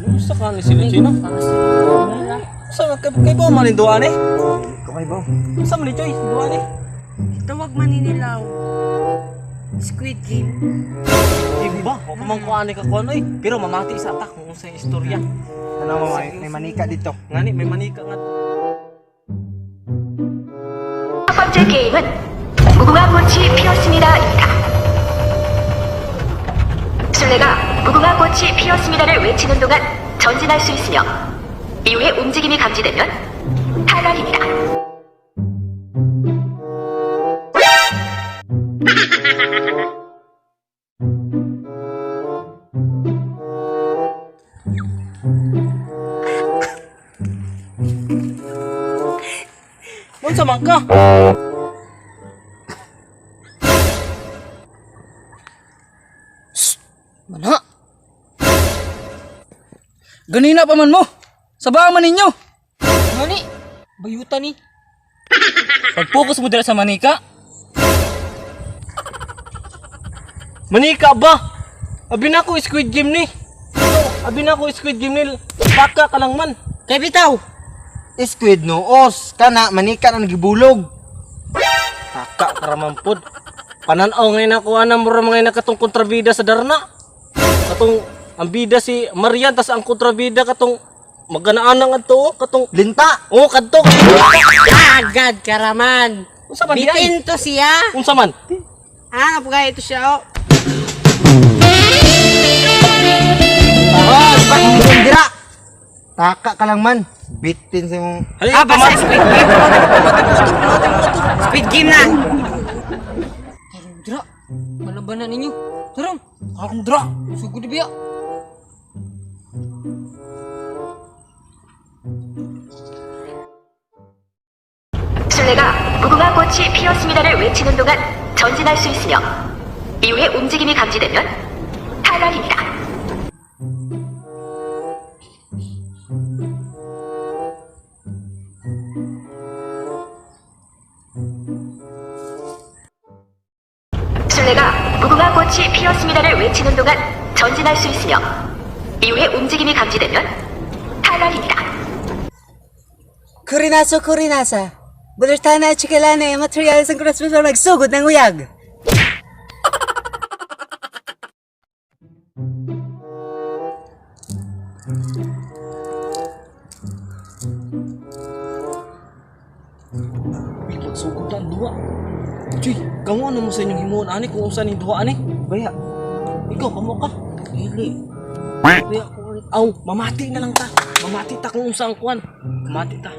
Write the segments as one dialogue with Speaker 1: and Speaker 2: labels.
Speaker 1: Unsa ka ni sila Chino? Unsa ka kay ba man duha ni?
Speaker 2: Kay ba?
Speaker 1: Unsa man ni Choy duha ni?
Speaker 3: Tawag man ni nilaw. Squid Game.
Speaker 1: Iba, wa pa man ko ani ka kuan oy. Pero mamati sa atak kung unsa yung istorya.
Speaker 2: Ano mo may manika dito.
Speaker 1: Ngani may manika nga to.
Speaker 4: 첫 번째 게임은 무궁화 꽃이 피었습니다입니다. 술래가 무궁화 꽃이 피었습니다를 외치는 동안 전진할 수 있으며 이후에 움직임이 감지되면 탈락입니다.
Speaker 1: Unsa man ka?
Speaker 5: Mana? Ganina pa man mo. Sabaan man ninyo.
Speaker 3: Ngani? Bayuta ni.
Speaker 5: Pag-focus mo dira sa manika.
Speaker 1: Manika ba? Abi na ko Squid Game ni. Abi na ko Squid Game ni. Baka ka lang man.
Speaker 3: Kay bitaw.
Speaker 2: Squid no os kana manika na nagibulog.
Speaker 1: Taka karaman pod. Pananaw ngayon ako ana mura mga katong kontrabida sa Darna. Katong ang bida si Marian tas ang kontrabida katong maganaanang adto oh, katong
Speaker 2: Linta.
Speaker 1: oh kadto.
Speaker 3: Agad karaman.
Speaker 1: Unsa man di ay?
Speaker 3: Bitin to siya.
Speaker 1: Unsa man?
Speaker 3: Ah, pagay ito siya oh.
Speaker 2: Oh, dira. Taka ka lang man. Bitin sa imong
Speaker 1: Halika,
Speaker 3: Ah, basta Squid Game. Squid Game na.
Speaker 5: Tarong dira. Malabanan ninyo. Tarong. Akong dira. Sugod biya.
Speaker 4: 술래가 무궁화 꽃이 피었습니다를 외치는 동안 전진할 수 있으며 이후에 움직임이 감지되면 탈락입니다. 술래가 무궁화 꽃이 피었습니다를 외치는 동안 전진할 수 있으며 이후에 움직임이 감지되면 탈락입니다.
Speaker 6: Kurinaso kurinasa. Bulurtana chikalane materials ang crossfit magsugod ng uyag.
Speaker 1: Uy, pagsugod na ang duwa. Chuy, kamo ano mo sa inyong himuon ani kung unsa ning duwa ani?
Speaker 2: Baya.
Speaker 1: Ikaw kamo ka. Dili. Baya ko. Aw, mamati na lang ta. Mamati ta kung unsa ang kuan. Mamati ta.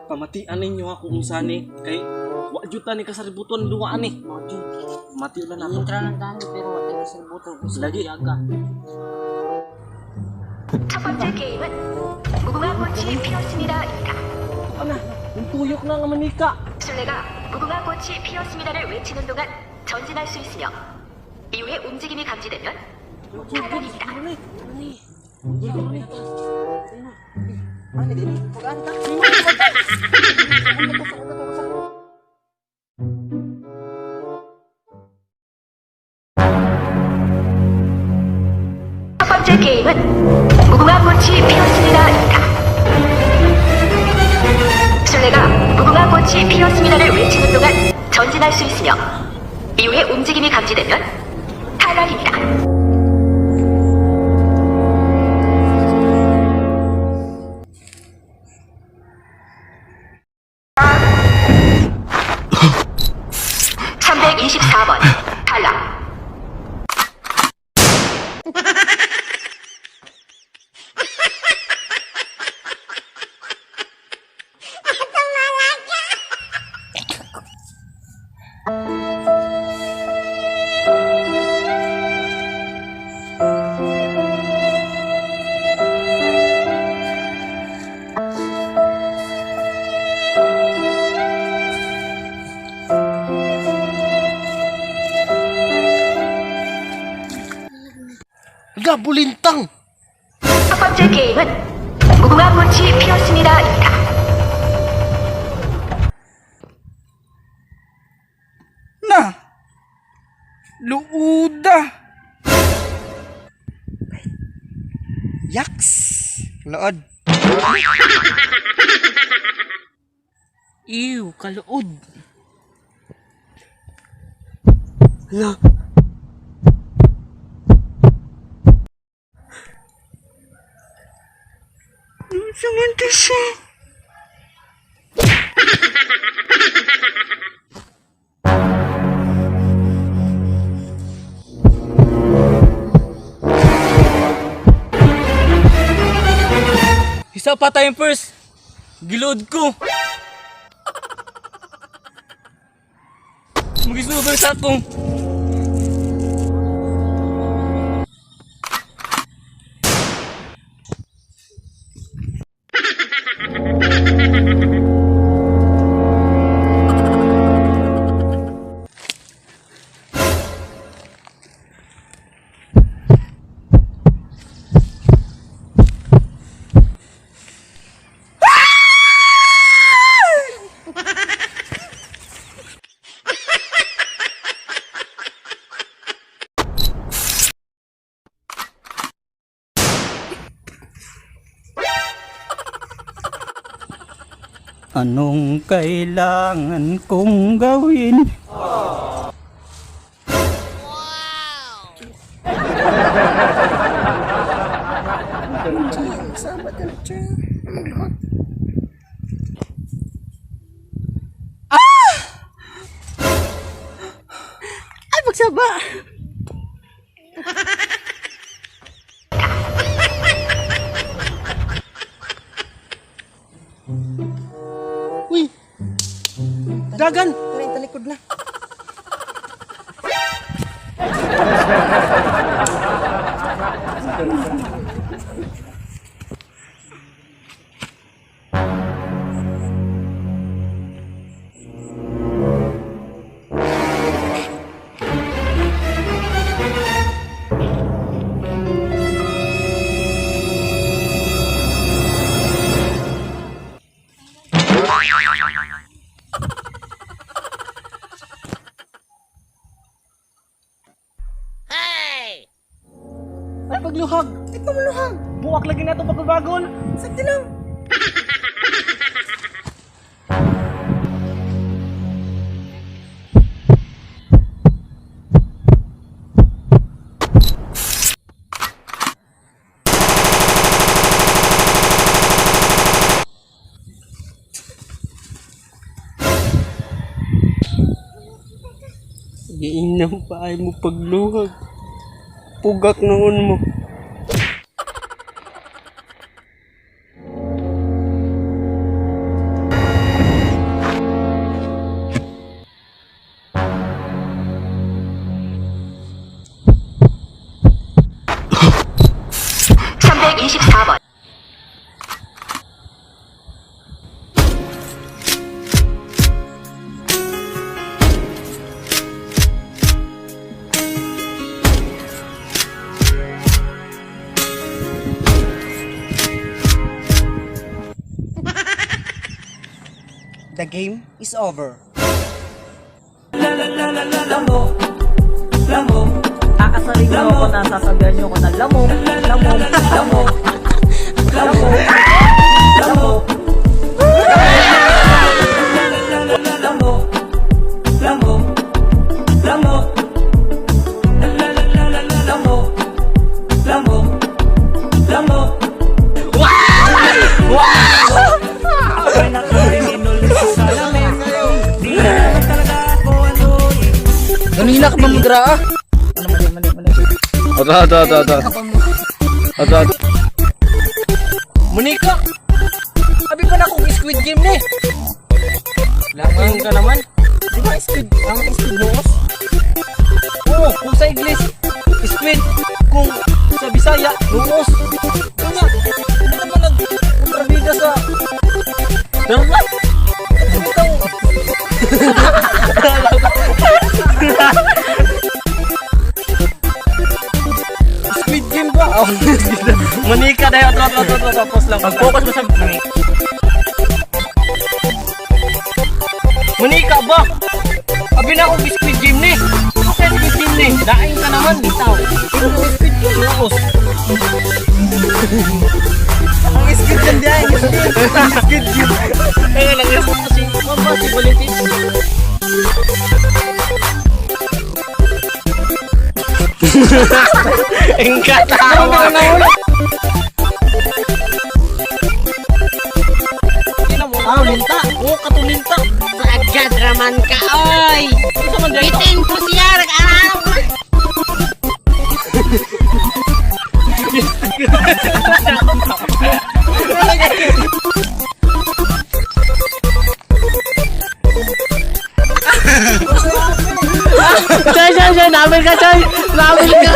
Speaker 1: Pamatian ninyo ha kung unsa ni kay wa jud ta ni kasaributon duwa ani. Wa jud. Mamati lang nato.
Speaker 3: Intra lang dami pero wala tayo sa buto.
Speaker 1: Lagi.
Speaker 4: 첫 번째 게임은 무궁화 꽃이 피었습니다입니다.
Speaker 1: Ana, yung tuyok na nga manika.
Speaker 4: 술래가 무궁화 꽃이 피었습니다를 외치는 동안 전진할 수 있으며 이후에 움직임이 감지되면 탈락입니다. 첫 번째 게임은 무궁화 꽃이 피었습니다입니다. 술래가 무궁화 꽃이 피었습니다를 외치는 동안 전진할 수 있으며 이후에 움직임이 감지되면 탈락입니다. (324번) 탈락.
Speaker 1: Edgar Bulintang.
Speaker 4: 첫 번째 게임은 무궁화 꽃이 피었습니다입니다.
Speaker 5: Na! Luuda!
Speaker 2: Yaks! Lood.
Speaker 5: Ew, kaluod.
Speaker 6: Hala. Samantha siya.
Speaker 1: Isa pa tayong first. Gilood ko. Magisugal sa akong.
Speaker 7: Anong kailangan kong gawin?
Speaker 6: Ay, pagsaba.
Speaker 1: Uy. Dagan.
Speaker 6: Tara, talikod na.
Speaker 1: Ay, pagluhag. Ikaw maluhag. Buwak lagi na ito pagbabagon.
Speaker 6: Sakto lang.
Speaker 7: Giinam pa ay mo pagluhag. Pugak noon mo.
Speaker 4: (324번)
Speaker 2: The game is over.
Speaker 5: Aasarin niyo ako na sasabihan niyo ako na lamok, lamok, lamok, lamok, lamok. Lamok, lamok, lamok, lamok, lamok, lamok.
Speaker 1: Ganina ka ba mudra ah? Ato, ato, ato, ato. Ato, ato. Monica! Abi pa na akong Squid Game ni. Langang ka naman. Di ba Squid, ang Squid Noos? Oo, kung sa English, Squid. Kung sa Bisaya, Noos. Kanya, hindi naman nag-kontrabida sa... Darla! Ito, Squid Game ba? Dahil, otro, otro, otro, otro, pause lang.
Speaker 5: Pag-focus mo sa mic.
Speaker 1: Manika ba? Abi na akong biscuit gym ni. Okay, biscuit gym ni. Daing ka naman, bitaw. Pero biscuit gym, lukos.
Speaker 2: Ang iskit yan diyan, ang iskit. Ang iskit yun.
Speaker 1: Kaya lang, yung si Mama, si Valentin. Engkatawa.
Speaker 2: Ah, linta.
Speaker 1: Oo, katulinta.
Speaker 3: Agad raman ka, oy!
Speaker 1: Ano man dahil?
Speaker 3: Bitin ko siya, nag-araw!
Speaker 1: Chay, chay, chay, namin ka, chay. Namin ka.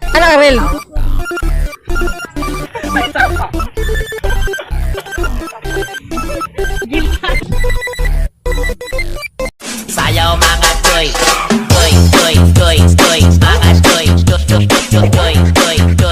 Speaker 3: Ano, Ariel?
Speaker 8: Sayaw mga toy, toy, toy, toy, toy, mga toy, toy, toy, toy, toy, toy.